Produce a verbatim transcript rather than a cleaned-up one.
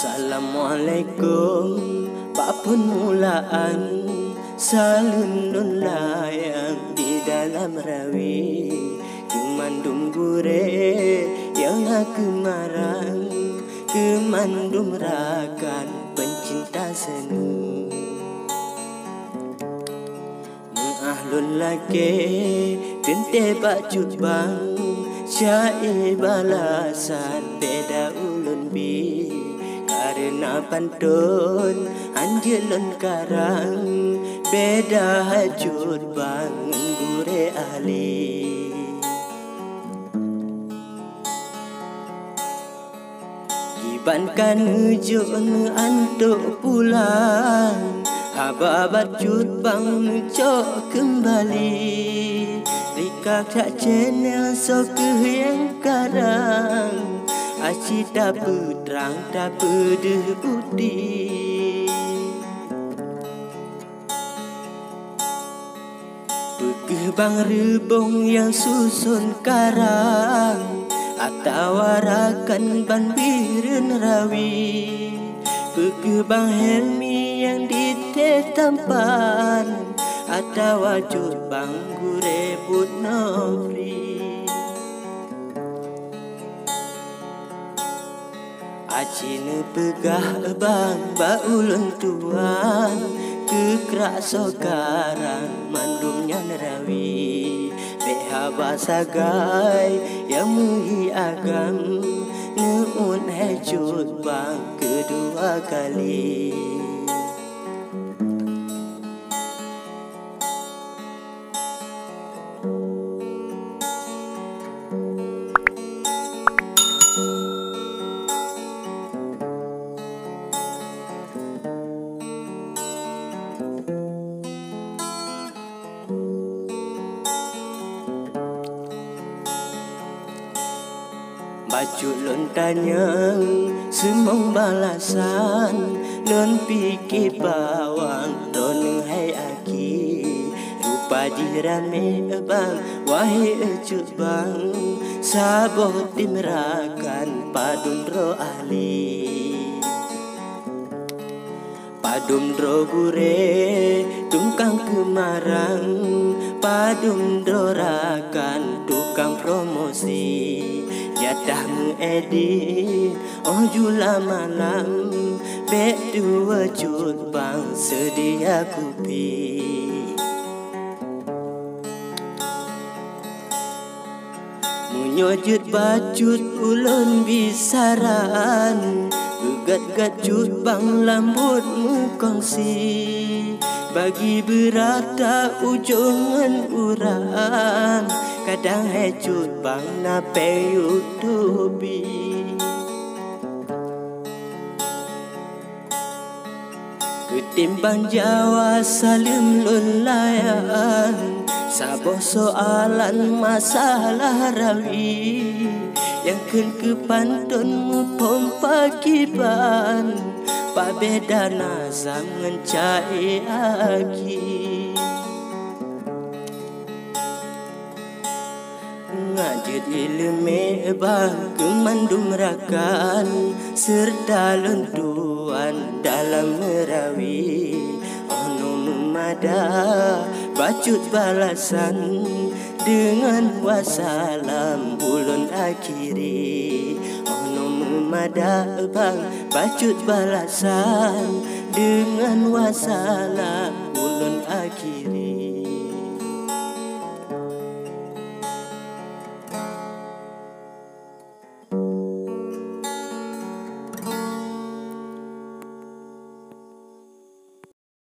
Assalamualaikum, bak phon mulaan, saleuem lôn layang di dalam rawi. Keu mandum gurée nyang na keumarang, keu mandum rakan pencinta seni. Meu'ah lôn lakée teuntée bak Cut Bang, syaé balasan beda ulôn bi. Kareuna panton hanjeuet lôn karang, beda hai Cut Bang ngon gurée ahli. Kiban ka neujok neuantok pulang, haba bak Cut Bang neucok keumbali. Rika that channel soe kheueh nyang karang, aci tapeutrang tapeudeuh bukti. Peu kheueh Bang Reubong nyang suson karang, atawa rakan Bang Bireuen rawi? Peu kheueh Bang Helmi nyang di tée tampan, atawa Cut Bang gurée buet Nofri? Aci neupeugah Bang bak ulôn tuan, keu krak soe karang mandum nyan rawi. Bék haba sagai nyang meuhi agam, neu'uet hai Cut Bang keudua kali. Bacut lôn tanyong seumong balasan, lôn pike bawang droeneuh hai aki. Rupa jih ramé Bang, wahé Cut Bang, saboh tim rakan padum droe ahli. Padum droe gurée tukang keumarang, padum droe rakan tukang promosi. Jatah meuedit óh jula malam, bék tuwoe Cut Bang seudia kupi. Meunyoe jeuet bacut ulôn bi saran, beugét-gét Cut Bang lam buet meukongsi. Bagi beurata ujong ngon uran, kadang hai Cut Bang na péng YouTube. Keutimbang Jawa saleuem lôn layan, saboh soalan masalah rawi, nyang kheun keu panton muphom pakriban, peue beda nazam ngon caé aki. Ngajeuet iéleumé Bang keu mandum rakan, seureuta lôn tuan dalam meurawi. Óh noe meumada bacut balasan, deungon wassalam ulôn akhiri. Óh noe meumada Bang bacut balasan, deungon wassalam ulôn akhiri.